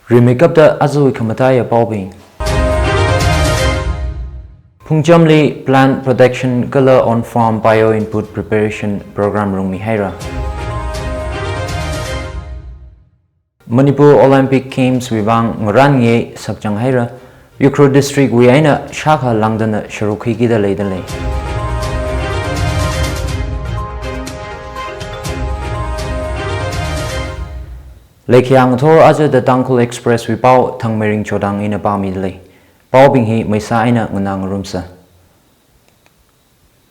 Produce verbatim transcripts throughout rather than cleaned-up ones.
Rimeikapta ajawui khamataiya paobing. Phungchamli plant protection kala on-farm bio-input preparation program rungmihaira. Manipur Olympic Games wui vang ngarānngai sakchanghaira. Ukhrul District wui eina shākha langdana sharuk khuikida leidalei. Leikhiya ngathor aja The Tangkhul Express wui pao Thangmeiring Chodang ina pāmidalei. Paobing hi Meisa eina nganā ngarumsa.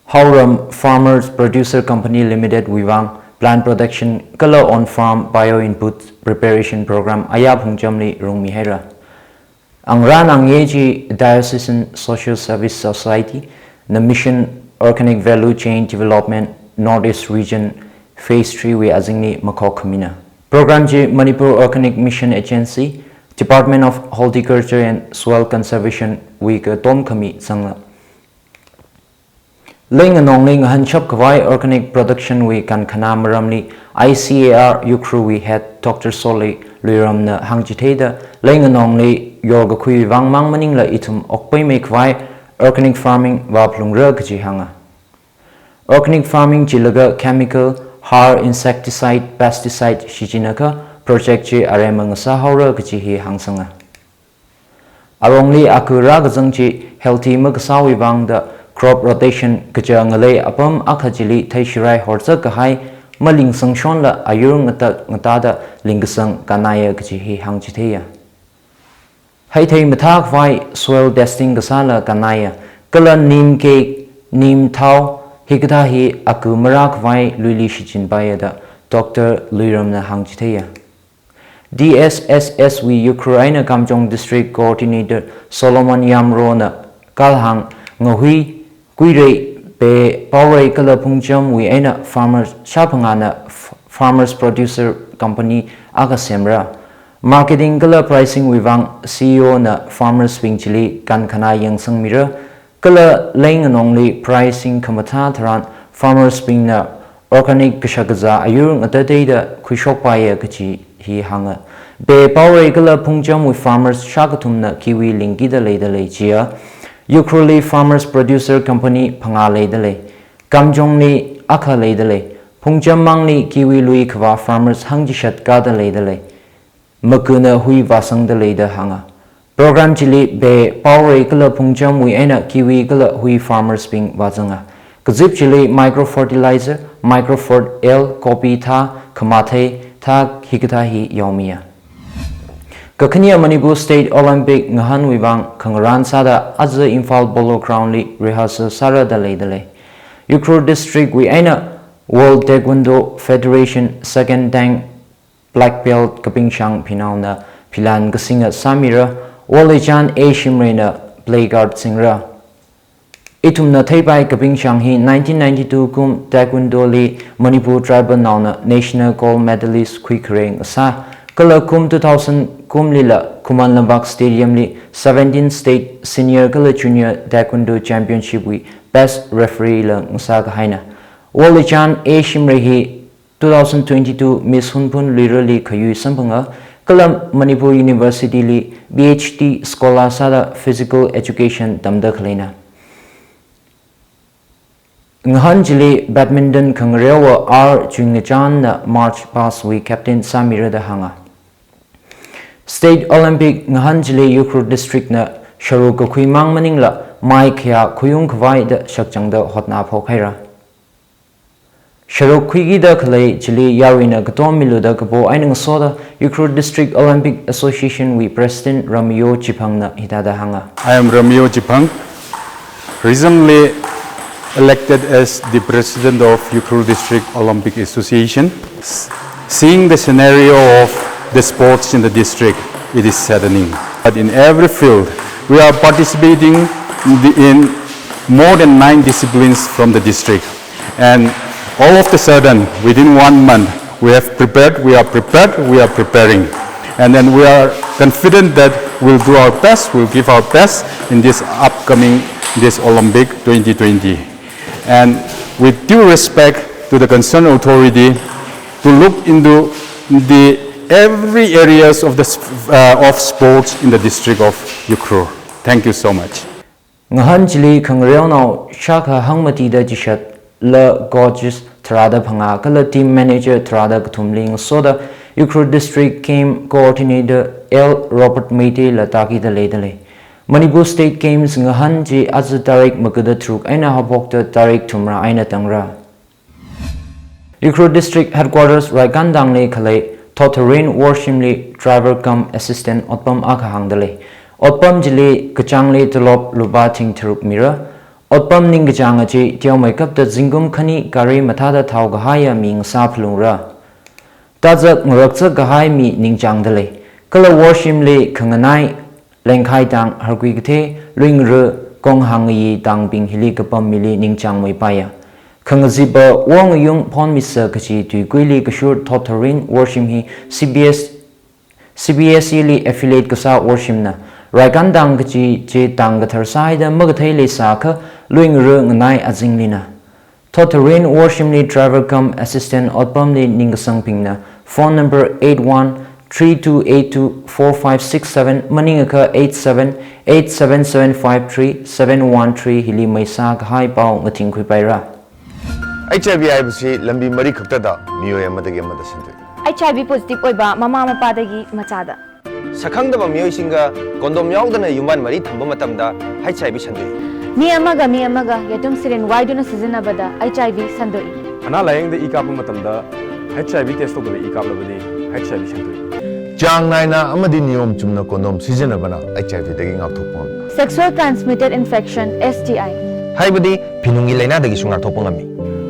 Haoram Farmers Producer Company Limited wui vang plant protection kala on-farm bio-input preparation program aya Phungchamli rungmihaira. Angarānngai chi Diocesan Social Service Society na Mission Organic Value Chain Development North East Region Phase three wui azingli makhok khamina. Program chi Manipur Organic Mission Agency, Department of Horticulture and Soil Conservation wui katom khami zangla. Leinganongli ngahānshap khavai organic production wui kankhana maramli I C A R Ukhrul wui head Doctor Soli Luiramna hāngchitheida, leinganongli yorkakhui vang mang maningla ithum okpaimeikhavai organic farming vāphalungra kaji hānga. Organic farming chilaga chemical, har, insecticide, pesticide shichinakha project chi aremma ngasāhaora kaji hi hāngsanga. Arongli aku rākazang chi healthy makasāwui vangda crop rotation kaja ngalei apam akha chili theishirai horzak kahai malingsangshonla ayur ngatak ngatada lingkasang kannaiya kaji hi hāngchitheiya. Heithei mathākhavai soil testing kasāla kannaiya. Kala neem cake, neem thao, hikathā hi aku marākhavai luili shichinpaiya da Doctor Luiramna hāngchitheiya. D S S S wui Ukhrul eina Kamjong District Coordinator Solomon Yamrona kalhāng ngahui kuirei, be, paorei kala phungchamwui eina farmers shāphangāna f-, Farmers Producer Company akha semra. Marketing kala pricing wui vang C E O na farmers bing chili kankhana yangsangmira. Kala leinganongli pricing khamathā tharan farmers bingna organic kashakazā ayur ngatateida khuishokpaiya kaji hi hānga. Be, paorei kala phungchamwui farmers shākathumna kiwi lingkida leidalei chiya. Ukhrulli Farmers Producer Company phangā leidalei. Kamjongli akha leidalei. Phungcham mangli kiwi lui khavā farmers hangchishat kada leidalei. Makuna hui vāsangda leida hānga. Program chili be, paorei kala phungchamwui eina kiwi kala hui farmers bing vāzanga. Kazip chili micro fertilizer, micro fert L, copy thā, khamathei thā hikathā hi yaomiya. Kakhane Manipur State Olympic ngahānwui vang khangarān sāda aja Imphal Polo Ground li rehearsal sārada leidalei. Ukhrul District wui eina World Taekwondo Federation second tang black belt Kapingshang Phinaona philan kasinga sāmira, Woleichan A Shimrayna placard singra. Ithumna theipai Kapingshang hi nineteen ninety-two kum Taekwondo li Manipur tribal naona national gold medalist khuikhareng sā, kala kum two thousand kumlila Khuman Lampak Stadium li seventeen state senior kala junior Taekwondo championship wui best referee la ngasā kahaina. Woleichan A Shimray hi two thousand twenty-two Miss Hunphun Luira li khayui samphanga, kala Manipur University li P H D scholar sāda physical education tamda khaleina. Ngahān chili badminton khangareowa R Chuingachanna March past wui captain sāmira da hānga. State Olympic ngahān chili Ukhrul District na sharuk kakhui mang maningla mai khayā khuyung khavai da shakchangda hotnā phokhaira. Sharuk khuikida khalei chili yaruina katom miluda kapo eina ngasoda Ukhrul District Olympic Association wui President Ramyo Chiphangna hithāda hānga. I am Ramyo Chiphang, recently elected as the President of Ukhrul District Olympic Association. S-, seeing the scenario of the sports in the district, it is saddening. But in every field, we are participating in the, in more than nine disciplines from the district. And all of the sudden, within one month, we have prepared, we are prepared, we are preparing. And then we are confident that we'll do our best, we'll give our best in this upcoming, this Olympic twenty twenty. And with due respect to the concerned authority, to look into the every areas of the sp-, uh, of sports in the district of Ukhrul. Thank you so much. Ngahān chili khangareonao shākha hangmatida chishatla coaches tharāda phangā kala team manager tharāda kathumli ngasoda Ukhrul District Game Coordinator L Robert Meitei la tākida leidalei. Manipur State Games ngahān chi aja tarik magada tharuk eina haophokta tarik thumrā eina tangra. Ukhrul District Headquarters Raikantangli khalei Thotharin Worshimli driver cum assistant otpam akha hāngdalei. Otpam chili kachāngli tolop lupā thing tharuk mira. Otpam ningkachāng achi teomeikapta zingkum khani gari mathāda thao kahaiya mi ngasā phalungra. Tazak ngarakzak kahai mi ningchāngdalei. Kala Worshimli khanganai lengkhaitang harkui kathei, luingra, konghāng ngayi tangbing hili kapam mili ningchāngmeipaiya. Khangazippa wongayung phonmisa kachi tuikuili kashur Thotharin Worshim hi C B S, C B S E li affiliate kasā Worshimna, Raikantang kachi chi tang kathar sāhaida makathei leisākha luingra nganai azinglina. Thotharin Worshimli driver cum assistant otpamli ningkasāngbingna phone number eight one three two eight two four five six seven maningakha eight seven eight seven seven five three seven one three hili meisā kahai pao ngathingkhuipaira. H I V ꯍꯥꯏꯕꯁꯤ ꯂꯝꯕꯤ ꯃꯔꯤ ꯈꯛꯇꯗ ꯃꯤꯑꯣꯏ ꯑꯃꯗꯒꯤ ꯑꯃꯗ ꯁꯟꯗꯣꯛꯏ꯫ H I V positive ꯑꯣꯏꯕ ꯃꯃꯥ ꯃꯄꯥꯗꯒꯤ ꯃꯆꯥꯗ꯫ ꯁꯛꯈꯪꯗꯕ ꯃꯤꯑꯣꯏꯁꯤꯡꯒ condom ꯌꯥꯎꯗꯅ ꯌꯨꯝꯕꯥꯟ ꯃꯔꯤ ꯊꯝꯕ ꯃꯇꯝꯗ H I V ꯁꯟꯗꯣꯛꯏ꯫ ꯃꯤ ꯑꯃꯒ ꯃꯤ ꯑꯃꯒ ꯌꯦꯇꯨꯝ syringe ꯋꯥꯏꯗꯨꯅ ꯁꯤꯖꯤꯟꯅꯕꯗ H I V ꯁꯟꯗꯣꯛꯏ꯫ ꯑꯅꯥ ꯂꯥꯌꯦꯡꯗ ꯏ ꯀꯥꯞꯄ ꯃꯇꯝꯗ H I V test ꯇꯧꯗꯕ ꯏ ꯀꯥꯞꯂꯕꯗꯤ H I V ꯁꯟꯗꯣꯛꯏ꯫ ꯆꯥꯡ ꯅꯥꯏꯅ ꯑꯃꯗꯤ ꯅꯤꯌꯣꯝ ꯆꯨꯝꯅ condom ꯁꯤꯖꯤꯟꯅꯕꯅ H I V ꯗꯒꯤ ꯉꯥꯛꯊꯣꯛꯄ ꯉꯝꯃꯤ꯫ Sexual transmitted infection, S T I꯫ ꯍꯥꯏꯕꯗꯤ ꯐꯤꯅꯨꯡꯒꯤ ꯂꯥꯏꯅꯥꯗꯒꯤꯁꯨ ꯉꯥꯛꯊꯣꯛꯄ ꯉꯝꯃꯤ꯫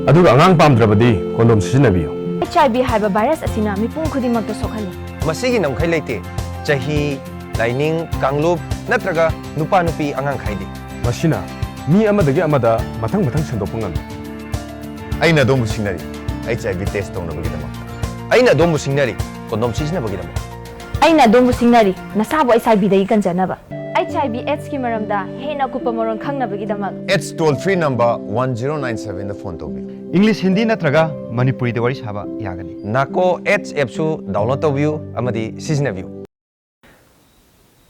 ꯑꯗꯨꯒ ꯑꯉꯥꯡ ꯄꯥꯝꯗ꯭ꯔꯕꯗꯤ condom ꯁꯤꯖꯤꯟꯅꯕꯤꯌꯨ꯫ H I V ꯍꯥꯏꯕ virus ꯑꯁꯤꯅ ꯃꯤꯄꯨꯝ ꯈꯨꯗꯤꯡꯃꯛꯇ ꯁꯣꯛꯍꯜꯂꯤ꯫ ꯃꯁꯤꯒꯤ ꯉꯝꯈꯩ ꯂꯩꯇꯦ꯫ ꯆꯍꯤ, ꯂꯥꯏꯅꯤꯡ, ꯀꯥꯡꯂꯨꯞ ꯅꯠꯇ꯭ꯔꯒ ꯅꯨꯄꯥ ꯅꯨꯄꯤ ꯑꯉꯥꯡ ꯈꯥꯏꯗꯦ꯫ ꯃꯁꯤꯅ ꯃꯤ ꯑꯃꯗꯒꯤ ꯑꯃꯗ ꯃꯊꯪ ꯃꯊꯪ ꯁꯟꯗꯣꯛꯄ ꯉꯝꯃꯤ꯫ ꯑꯩꯅ ꯑꯗꯣꯝꯕꯨ ꯁꯤꯡꯅꯔꯤ, H I V test ꯇꯧꯅꯕꯒꯤꯗꯃꯛ꯫ ꯑꯩꯅ ꯑꯗꯣꯝꯕꯨ ꯁꯤꯡꯅꯔꯤ, condom ꯁꯤꯖꯤꯟꯅꯕꯒꯤꯗꯃꯛ꯫ ꯑꯩꯅ ꯑꯗꯣꯝꯕꯨ ꯁꯤꯡꯅꯔꯤ, ꯅꯁꯥꯕꯨ H I V ꯗꯒꯤ ꯀꯟꯖꯅꯕ꯫ H I V AIDS ꯀꯤ ꯃꯔꯝꯗ ꯍꯦꯟꯅ ꯑꯀꯨꯞꯄ ꯃꯔꯣꯜ ꯈꯪꯅꯕꯒꯤꯗꯃꯛ AIDS toll free number one zero nine seven ꯗ phone ꯇꯧꯕꯤꯌꯨ꯫ English, Hindi ꯅꯠꯇ꯭ꯔꯒ ꯃꯅꯤꯄꯨꯔꯤꯗ ꯋꯥꯔꯤ ꯁꯥꯕ ꯌꯥꯒꯅꯤ꯫ NACO AIDS app ꯁꯨ download ꯇꯧꯕꯤꯌꯨ ꯑꯃꯗꯤ ꯁꯤꯖꯤꯟꯅꯕꯤꯌꯨ꯫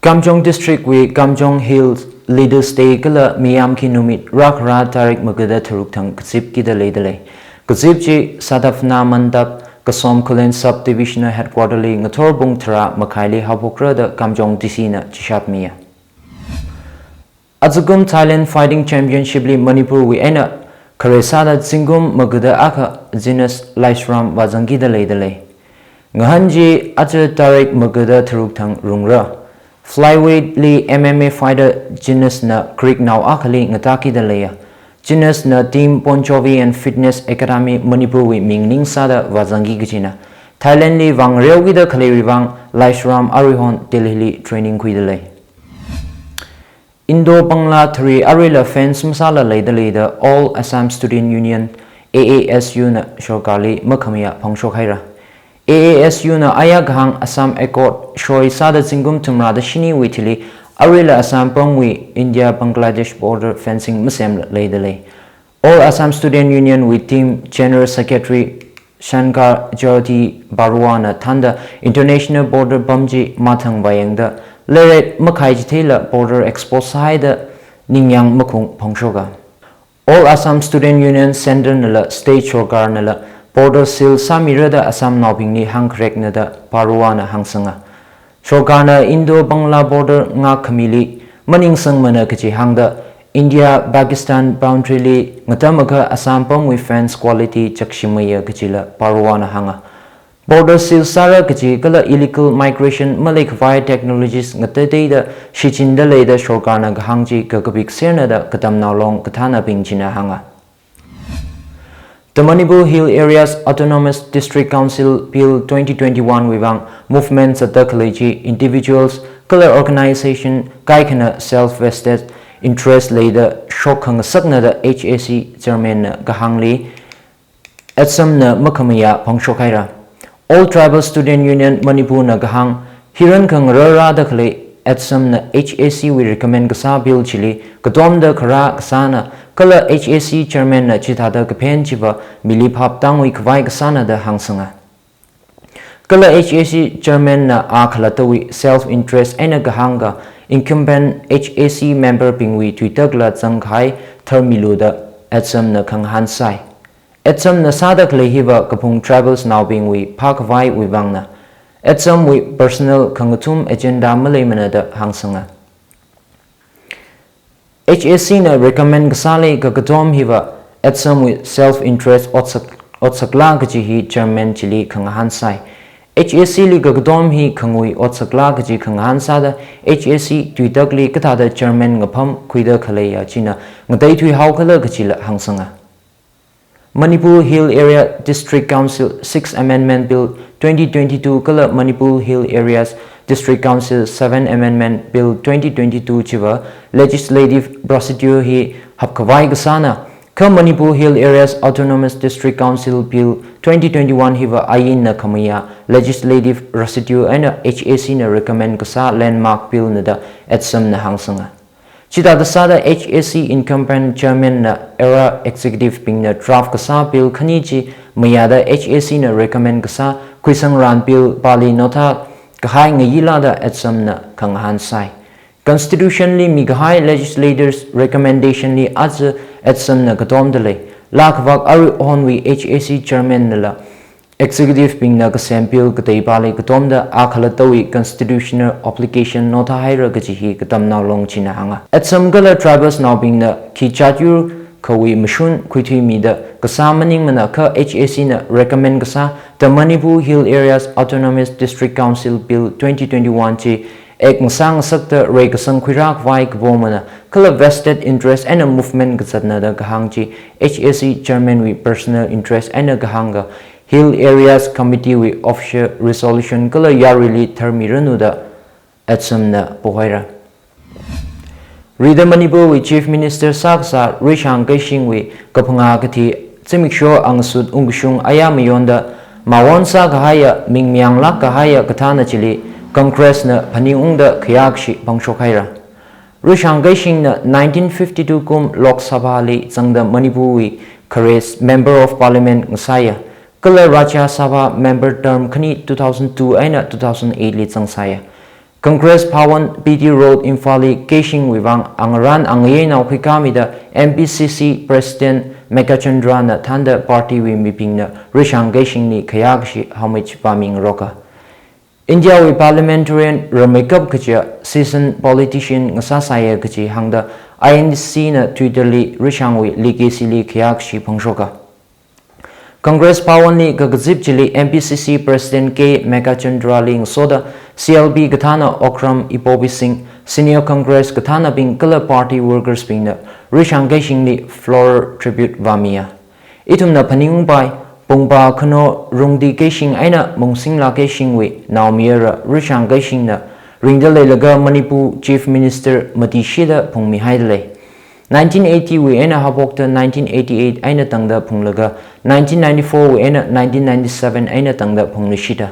Kamjong District wui Kamjong Hills Leaders Day kala ꯃꯤꯌꯥꯝꯒꯤ ꯅꯨꯃꯤꯠ ꯔꯥꯛ ꯔꯥ ꯇꯥꯔꯤꯛ ꯃꯉꯥꯗ ꯊꯥꯔꯨꯛ ꯊꯪ ꯀꯥꯆꯤꯞꯀꯤꯗ ꯂꯩꯗ ꯂꯩ꯫ ꯀꯥꯆꯤꯞ ꯆꯤ ꯁꯥꯗꯥꯐꯅꯥ ꯃꯟꯗꯞ, ꯀꯁꯣꯝ ꯈꯨꯂꯦꯟ Sub Divisional Headquarter ꯂꯤ ꯉꯥꯊꯣꯔ ꯄꯨꯡ ꯇꯔꯥ ꯃꯈꯥꯏꯂꯤ ꯍꯧꯗꯣꯛꯈ꯭ꯔꯥꯗ Kamjong D C ꯅ ꯆꯤꯁꯥꯠꯃꯤꯌꯦ꯫ ꯑꯖꯥꯀꯨꯝ Thailand Fighting Championship ꯂꯤ ꯃꯅꯤꯄꯨꯔ ꯋꯨꯏ ꯑꯩꯅ ꯈꯔꯦ ꯁꯥꯗ ꯆꯤꯡꯒꯨꯝ ꯃꯒꯨꯗ ꯑꯥꯈꯥ genus Laishram ꯋꯥꯖꯪꯒꯤꯗ ꯂꯩꯗ ꯂꯩ꯫ ꯉꯍꯥꯟ ꯆꯤ ꯑꯖꯥ ꯇꯥꯔꯤꯛ ꯃꯒꯨꯗ ꯊꯥꯔꯨꯛ ꯊꯪ ꯔꯨꯡꯔ flyweight ꯂꯤ M M A fighter genus ꯅ Greek ꯅꯥꯎ ꯑꯥꯈꯥꯂꯤ ꯉꯥꯇꯥꯀꯤꯗ ꯂꯩꯌꯦ꯫ Genus ꯅ Team Bon Jovi and Fitness Academy Manipur ꯋꯨꯏ ꯃꯤꯡ ꯅꯤꯡ ꯁꯥꯗ ꯋꯥꯖꯪꯒꯤ ꯀꯥꯆꯤꯅ Thailand ꯂꯤ ꯋꯥꯡꯔꯦꯎꯒꯤꯗ ꯈꯂꯩꯔꯤꯕꯥꯡ Laishram ꯑꯔꯨꯏꯍꯣꯟ Delhi ꯂꯤ training ꯈꯨꯏꯗ ꯂꯩ꯫ Indo Bangla ꯊ꯭ꯔꯤ ꯑꯔꯨꯏꯂ fence ꯃꯁꯥꯂ ꯂꯩꯗ ꯂꯩꯗ All Assam Student Union, A A S U ꯅ ꯁꯔꯀꯥꯔꯂꯤ ꯃꯈꯥꯃꯌꯥ ꯐꯪꯁꯣꯛ ꯍꯥꯏꯔ꯫ A A S U ꯅ ꯑꯌꯥ ꯒꯍꯥꯡ Assam Accord ꯁꯣꯏ ꯁꯥꯗ ꯆꯤꯡꯒꯨꯝ ꯊꯨꯝꯔꯥꯗ ꯁꯤꯅꯤ ꯋꯨꯏ ꯊꯤꯂꯤ ꯑꯔꯨꯏꯂ Assam ꯄꯝ ꯋꯨꯏ India Bangladesh border fencing ꯃꯁꯦꯝꯂ ꯂꯩꯗ ꯂꯩ꯫ All Assam Student Union ꯋꯨꯏ team General Secretary Shankar Jyoti Barua ꯅ ꯊꯥꯟꯗ international border ꯄꯝ ꯆꯤ ꯃꯊꯪ ꯋꯥꯌꯦꯡꯗ ꯂꯩꯔꯦꯠ ꯃꯈꯥꯏ ꯆꯤꯊꯤꯂ border expose ꯁꯥꯏꯗ ꯅꯤꯡꯌꯥꯡ ꯃꯈꯨꯡ ꯐꯪꯁꯣꯛꯒ꯫ All Assam Student Union Centre ꯅꯂ state ꯁꯔꯀꯥꯔ ꯅꯂ border seal ꯁꯥꯃꯤꯔꯗ Assam ꯅꯥꯎꯕꯤꯡꯅꯤ ꯍꯪꯈ꯭ꯔꯦꯛꯅꯗ Barua ꯅ ꯍꯪꯁꯪꯉ꯫ ꯁꯔꯀꯥꯔꯅ Indo Bangla border ꯉꯥꯛ ꯈꯃꯤꯂꯤ ꯃꯅꯤꯡ ꯁꯪꯃꯅ ꯀꯥꯆꯤ ꯍꯥꯡꯗ India Pakistan boundary ꯂꯤ ꯉꯥꯇꯝ ꯑꯥꯈꯥ Assam ꯄꯝ ꯋꯨꯏ fence quality ꯆꯥꯛꯁꯤꯃꯌꯥ ꯀꯥꯆꯤꯂ Barua ꯅ ꯍꯪꯉ꯫ Border seal ꯁꯥꯔ ꯀꯥꯆꯤ ꯀꯂ illegal migration ꯃꯂꯩ ꯈꯥꯋꯥꯏ technologies ꯉꯥꯇꯥ ꯇꯩꯗ ꯁꯤꯆꯤꯟꯗ ꯂꯩꯗ ꯁꯔꯀꯥꯔꯅ ꯒꯍꯥꯡ ꯆꯤ ꯀꯀꯥꯄꯤꯛ ꯁꯦꯔꯅꯗ ꯀꯥꯇꯝ ꯅꯥꯎꯂꯣꯡ ꯀꯊꯥꯅꯕꯤꯡ ꯆꯤꯅ ꯍꯪꯉ꯫ The Manipur Hill Areas Autonomous District Council Bill twenty twenty-one ꯋꯨꯏ ꯋꯥꯡ movement ꯆꯠꯇ ꯈꯂꯩ ꯆꯤ individuals ꯀꯂ organization ꯀꯥꯏꯈꯅ self vested interest ꯂꯩꯗ ꯁꯣꯛ ꯈꯪꯁꯛꯅꯗ H A C chairman ꯅ ꯒꯍꯥꯡꯂꯤ ꯑꯦꯠꯁꯝꯅ ꯃꯈꯥꯃꯌꯥ ꯐꯪꯁꯣꯛ ꯍꯥꯏꯔ꯫ All Tribal Student Union Manipur ꯅ ꯒꯍꯥꯡ ꯍꯤꯔꯟ ꯈꯪ ꯔꯔꯥꯗ ꯈꯂꯩ ꯑꯦꯠꯁꯝꯅ H A C ꯋꯨꯏ recommend ꯀꯁꯥ bill ꯆꯤꯂꯤ ꯀꯇꯣꯝꯗ ꯈꯔꯥ ꯀꯁꯥꯅ ꯀꯂ H A C chairman ꯅ ꯆꯤꯊꯥꯗ ꯀꯐꯦꯟ ꯆꯤꯕ ꯃꯤꯂꯤ ꯐꯥꯞ ꯇꯥꯡꯋꯨꯏ ꯈꯥꯋꯥꯏ ꯀꯁꯥꯅꯗ ꯍꯪꯁꯪꯉ꯫ Kala H A C chairman na a khalattawui self interest eina kahāngkha incumbent H A C member bingwui tuitakla zangkahai tharmilu da Atsam na khangahān sai. Atsam na sāda khalei hiva kaphung tribals naobingwui phākhavaiwui vangna. Atsam wui personal khangathum agenda maleimana da hāngsanga. H A C na recommend kasāli kakatom hiva Atsam wui self interest otsak, otsakla kaji hi chairman chili khangahān sai. H A C li kakatom hi khangui otsakla kaji khangahān sāda H A C tuitakli kathāda chairman ngapham khuida khaleiya china ngateithui haokhala kajila hāngsanga. Manipur Hill Area District Council Sixth Amendment Bill twenty twenty-two kala Manipur Hill Areas District Council Seventh Amendment Bill twenty twenty-two chiva legislative procedure hi hapkhavai kasāna, kha Manipur Hill Areas Autonomous District Council Bill twenty twenty-one hiva ainna khamayā legislative procedure eina H A C na recommend kasā landmark bill na da Atsam na hāngsanga. Chithāda sāda H A C incumbent chairman na era executive bingna draft kasā bill khani chi mayāda H A C na recommend kasā khuisangran bill pāli notha kahai ngayila da Atsam na khangahān sai. Constitution li mikahai legislators recommendation li aja Atsam na katomda lei. Laa khavak aruihonwui H A C chairman nala executive bingna kasem bill katei pāli katomda a khalattawui constitutional obligation nothahaira kaji hi katamnao long china hānga. Atsam kala tribals naobingna khi chatyur khawui mashun khuithuimida kasā maningmana, kha H A C na recommend kasā The Manipur Hill Areas Autonomous District Council Bill twenty twenty-one chi act ngasā ngasakta reikasang khuirākhavai kapomana, kala vested interest eina movement kazatna da kahāng chi H A C chairman wui personal interest eina kahāngkha Hill Areas Committee wui official resolution kala yaruili tharmiranu da Atsam na pohaira. Rida Manipur wui Chief Minister sākasā Ruishang Keishing wui kaphangā kathi zimiksho angasut ungkashung ayā mayonda mawon sākahaiya ming miyanglāk kahaiya kathāna chili Congress na phaningungda khayākashi pangshokhaira. Ruishang Keishing na nineteen fifty-two kum Lok Sabha li zangda Manipur wui khare Member of Parliament ngasāya, kala Rajya Sabha member term khani two thousand two eina two thousand eight li zangsāya. Congress Bhawan, B T Road, Imphal li Keishing wui vang angarān angayeinao khuikāmida M P C C President Meghachandra na thānda party wui mibingna Ruishang Keishing li khayākashi homage vāmingaroka. India wui parliamentarian rameikap kachiya seasoned politician ngasāsāya kaji hāngda I N C na Twitter li Ruishang wui legacy li khayākashi phangshoka. Congress Bhawan li kakazip chili M P C C President K Meghachandra li ngasoda C L P kathāna Okram Ibobi Singh, senior Congress kathānabing kala party workers bingna Ruishang Keishing li floral tribute vāmiya. Ithumna phaningungpai, Pungpa Khano Rungdi Keishing eina Mungsingla Keishing wui naomayara Ruishang Keishing na ringda leilaga Manipur Chief Minister matishida phungmihaida lei. Nineteen eighty wui eina haophokta nineteen eighty-eight eina tangda phunglaga nineteen ninety-four wui eina nineteen ninety-seven eina tangda phungluishita.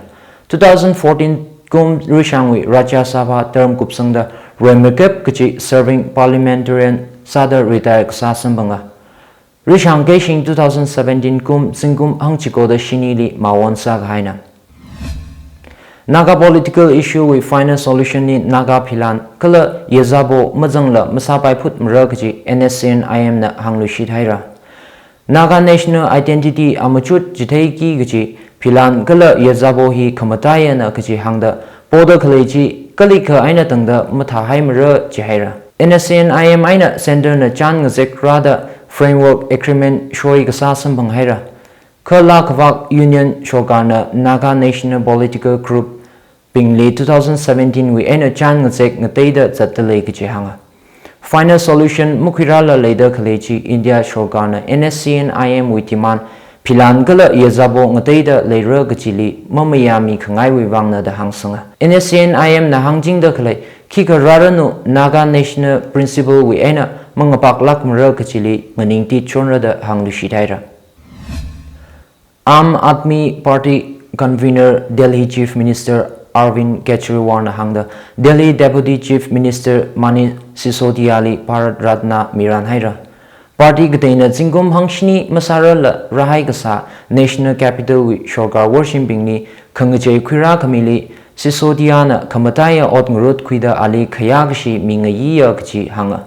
Two thousand fourteen kum Ruishang wui Rajya Sabha term kupsangda rameikap kachi serving parliamentarian sāda retire kasā samphanga. Ruishang Keishing two thousand seventeen kum zingkum hangchikoda shinili mawon sākahaina. Naga political issue wui final solution li Naga philan kala yazabo mazangla masāpaiphutmara kaji N S C N I M na hāngluishithaira. Naga national identity amachut chitheiki kaji philan kala yazabo hi khamataiyana kaji hāngda poda khalei chi kalikha eina tangda mathāhaimara jihaira. N S C N I M eina Centre na chān ngazek rāda framework agreement shoi kasā samphanghaira. Kha laa khavak Union Sorkar na Naga National Political Group bingli two thousand seventeen wui eina chān ngazek ngateida zatda lei kaji hānga. Final solution makhuirāla leida khalei chi India Sorkar na N S C N I M wui demand philan kala yazabo ngateida leira kajili mamayāmi khangaiwui vangna da hāngsanga. N S C N I M na hāngchingda khalei khikha rāranu Naga National Principle wui eina mangapaklākmara kajili nganingtit chonra da hāngluishithaira. Aam Aadmi Party convener Delhi Chief Minister Arvind Kejriwal na hāngda Delhi Deputy Chief Minister Manish Sisodia li Bharat Ratna mirānhaira. Party kateina zingkum hangshini masārarla rāhai kasā National Capital wui sorkar worshimbingli khangachei khuirākhamili Sisodiana khamataiya ot ngarutkhuida ali khayākashi mingayiya kachi hānga.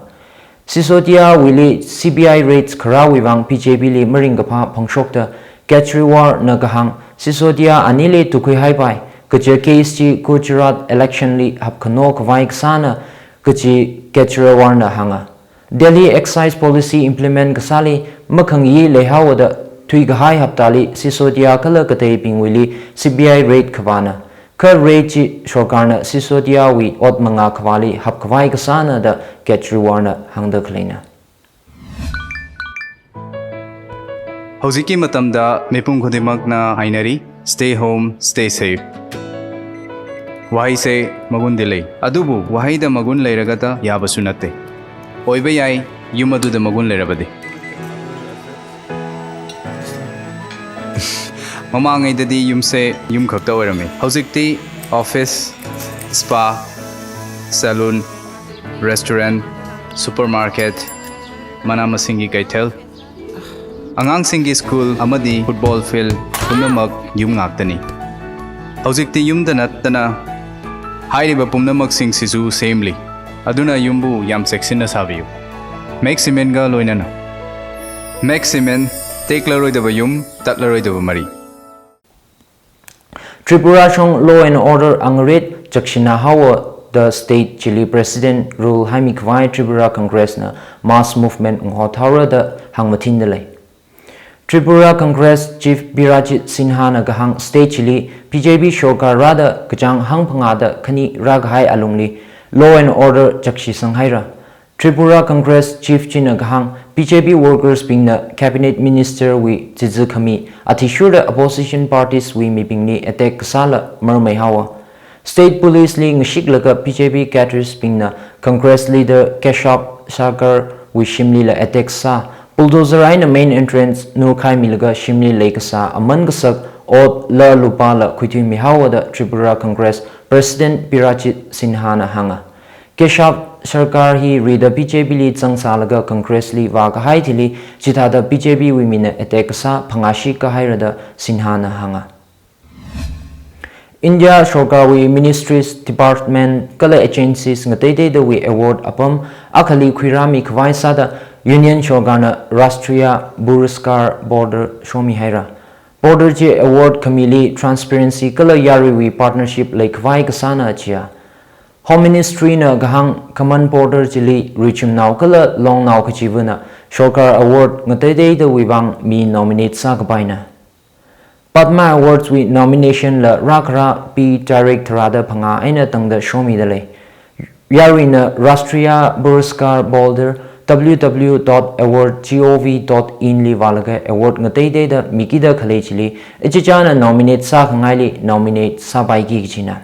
Sisodiawuili C B I raids kharāwui vang B J P li maringkaphā phongshokta Kejriwalna kahāng Sisodia anili tukhuihaipai, kaja case chi Gujarat election li hapkhano khavai kasāna kachi Kejriwalna hānga. Delhi Excise Policy implement kasāli makhangayi leihaoda thuikahai haptali Sisodia kala kateibingwuili C B I raid khavāna. Kha raid chi sorkarna Sisodiawui ot mangā khavāli hapkhavai kasāna da Kejriwalna hāngda khaleina. Hꯧjikki matamda mipum khudingmakna hainari, "Stay home, stay safe." Wahaise magundi lei. Adubu wahaida magun leiragada yāvasu natte. Oiva yai, yum aduda magun leirabadi. Mamangaidadi yumse yum khakta oirame. Hojikti office, spa, salon, restaurant, supermarket, mana masinggi kaithal, angangsinggi school amadi football field pumnamak yum ngaktani. Hojikti yumda nattana hairiba pumnamaksing sisu semli. Aduna yumbu yam cheksinna sāviyu. Max Cement ga loinana. Max Cement, teklaroidaba yum, tatlaroidaba mari. Tripura shong law and order angarit chakshina haowa da state chili President rule haimi khavai Tripura Congress na mass movement ngahothaora da hāngmathinda lei. Tripura Congress Chief Birajit Sinha na kahāng state chili B J P sorkar rāda kachāng hangphangā da khani rākahai alungli law and order chakshisang haira. Tripura Congress Chief china kahāng, B J P workers bingna Cabinet Minister wui chizi khami athishurda opposition parties wui mibingli attack kasāla marmei haowa. State Police li ngashiklaga B J P cadres bingna Congress leader Keshab Sarkar wui shimlila attack sā, bulldozer eina main entrance nurkhaimilaga shimli leikasā aman kasak ot la lupāla khuithuimi haowa da Tripura Congress President Birajit Sinha na hānga. Keshab Sarkar hi rida B J P li zangsālaga Congress li vākahai thili chithāda B J P wui mina attack kasā phangāshi kahaira da Sinha na hānga. India sorkarwui ministries, department kala agencies ngateiteidawui award apam akhali khuirāmi khavai sāda Union sorkarna Rashtriya Puraskar Board shomi haira. Board chi award khamili transparency kala yaruiwui partnership leikhavai kasāna chiya. Home Ministry na kahāng common border chili richumnao kala longnao kachivana sorkar award ngateiteidawui vang mi nominate sākapaina. Padma Awards wui nomination la rākharā P tarik tharāda phangā eina tangda shomida lei. Yaruina Rashtriya Puraskar Board W W W dot award gov dot in li vālaga award ngateiteida mikida khalei chili ichichāna nominate sākhangaili nominate sāpaiki kachina.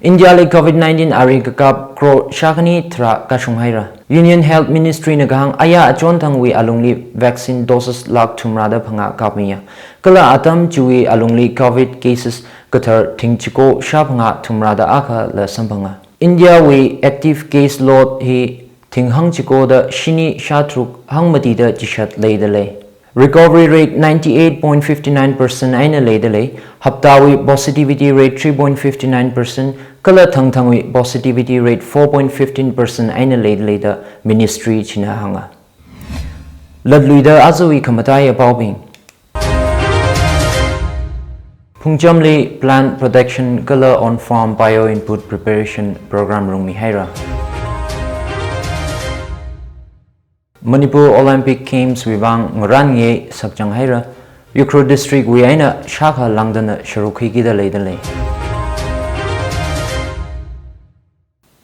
India li covid nineteen ari kakap crore shākhani tharā kashung haira. Union Health Ministry na kahāng aya achonthangwui alungli vaccine doses lakh thumrāda phangā kapmiya. Kala atam chiwui alungli covid cases kathar thing chiko shāphangā thumrāda akhāla samphanga. India wui active case load hi thing hangchikoda shini shātharuk hangmatida chishat leida lei. Recovery rate ninety-eight point fifty nine percent eina leida lei. Haptawui positivity rate three point fifty nine percent, kala thangthangwui positivity rate four point fifteen percent eina leida lei da ministry china hānga. Latluida ajawui khamataiya paobing. Phungchamli plant protection kala on-farm bio-input preparation program rungmi haira. Manipur Olympic Games wui vang ngarānngai sakchang haira. Ukhrul District wui eina shākha langdana sharuk khuikida leida lei.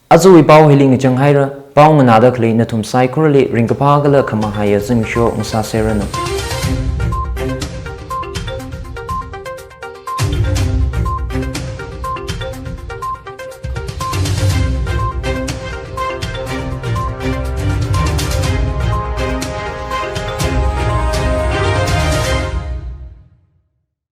Ajawui pao hili ngachang haira, pao nganāda khalei nathum saikorali ringkaphā kala khamahaiya zimiksho ngasāseranu.